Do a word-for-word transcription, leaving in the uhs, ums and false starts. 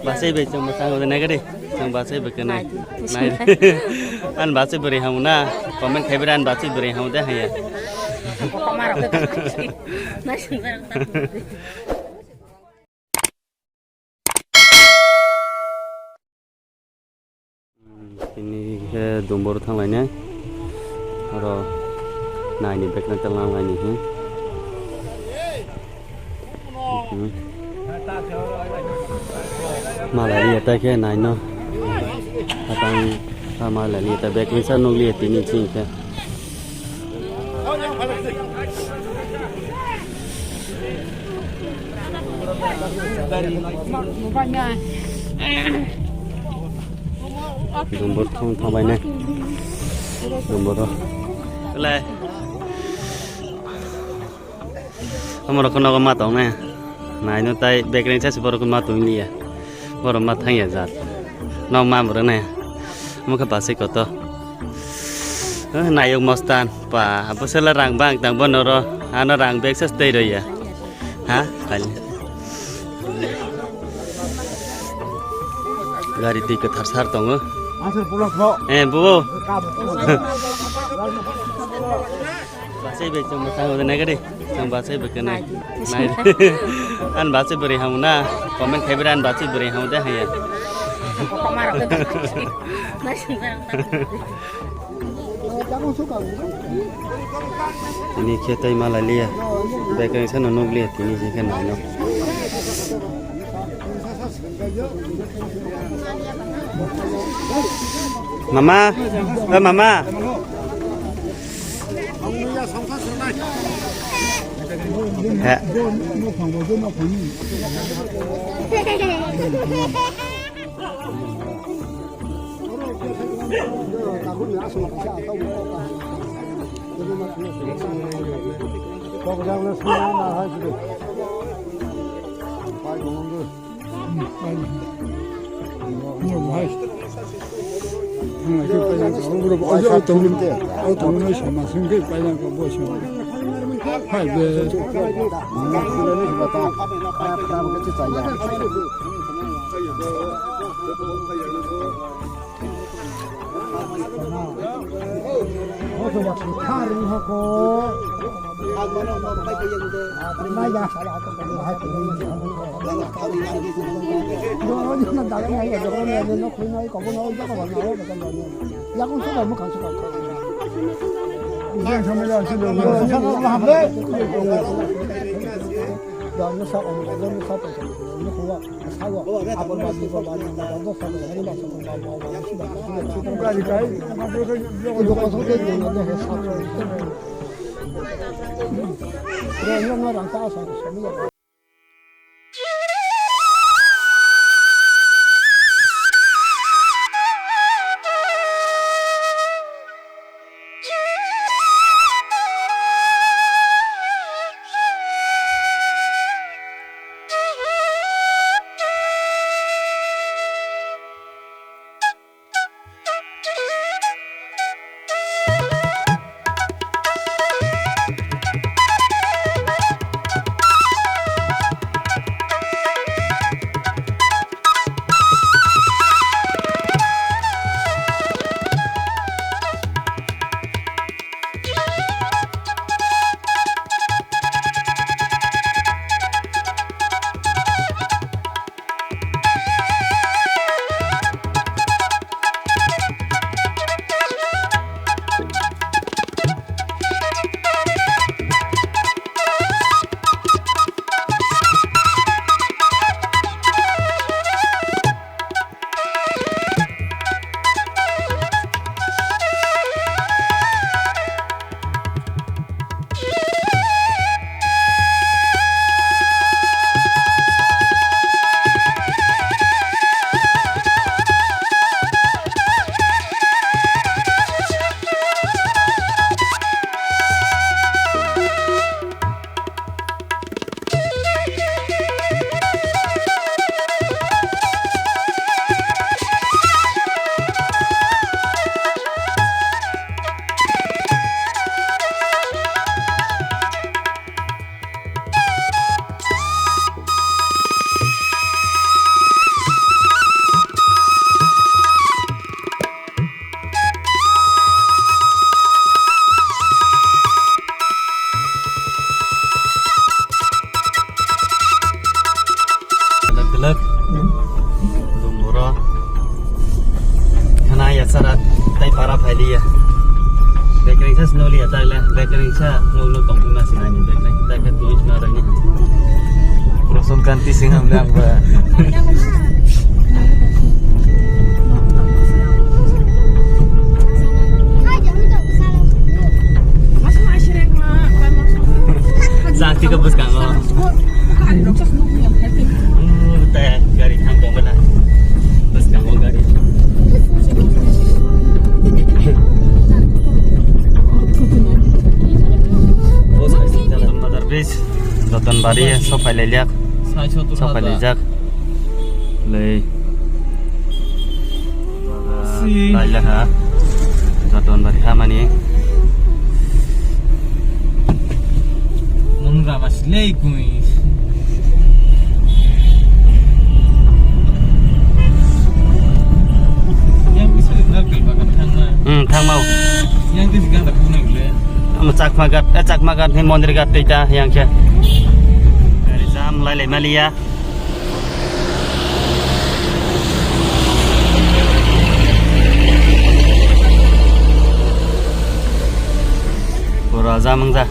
Basai bai chwng mwchang ode nai gari. Chwng basai bai kene. Nai. An basai bwrwi hamu na. Comment khai bwrwi an basai bwrwi hamu de haya. Tini khe Dumbur thanglainai. Oro naini bekna telang laini hi. Hmm. Malai liya ta khe naino. Atang malai liya ta bek nisa nukliya tini chini khe. Dumbur thong thangbai nai. Dumbur o. Lai. Omo rok nogo ma tong ne. Naino tai bekreng sa borok ma tong liya. Borok ma thang ya jat. Nok ma borok ne. Omo khe basai koto. Eh, nayok mostan. Pa, abo sela rang bang tang bono ro. Ano rang bag sa tei ro ya. Ha? Kali. Gari twi kwthar sar tongo. Asal pulang kok. Eh, bubo. Basai bai chwng mwchang ode nai gari. Chwng basai bai kene. Nai. An basai bwrwi hamu na. Comment khai bwrwi an basai bwrwi hamu de haya. Tini khe tei malai liya. Bekreng sa no nuk liya tini je khe naino. Mama, eh, mama. He. Lek. Dumboro. Khana ya sara tai para phai liya. Bekring sa snow liya tai le. Bekring sa nung nung tong ma sinani bekring. Tai ka tuis ma rani. Rasul Kanti Singham dang ba. Sakti ka bwskango. Tei gari thang tong bela. Bwskango gari. Bazar bridge, Jotonbari, sopai lailiak. Sopai laijak. Lei. Si. Laila ha. Jotonbari ha mani. Nung rama silei kui. Yang bisa lagi bagan thangma. Hmm, thangma. Yang di ganda kuna gule. Ama Chakma Ghat, eh, Chakma Ghat ni Mondir Ghat tei ta yang khe. Gari jam lai lai maliya. Pura jam wngja.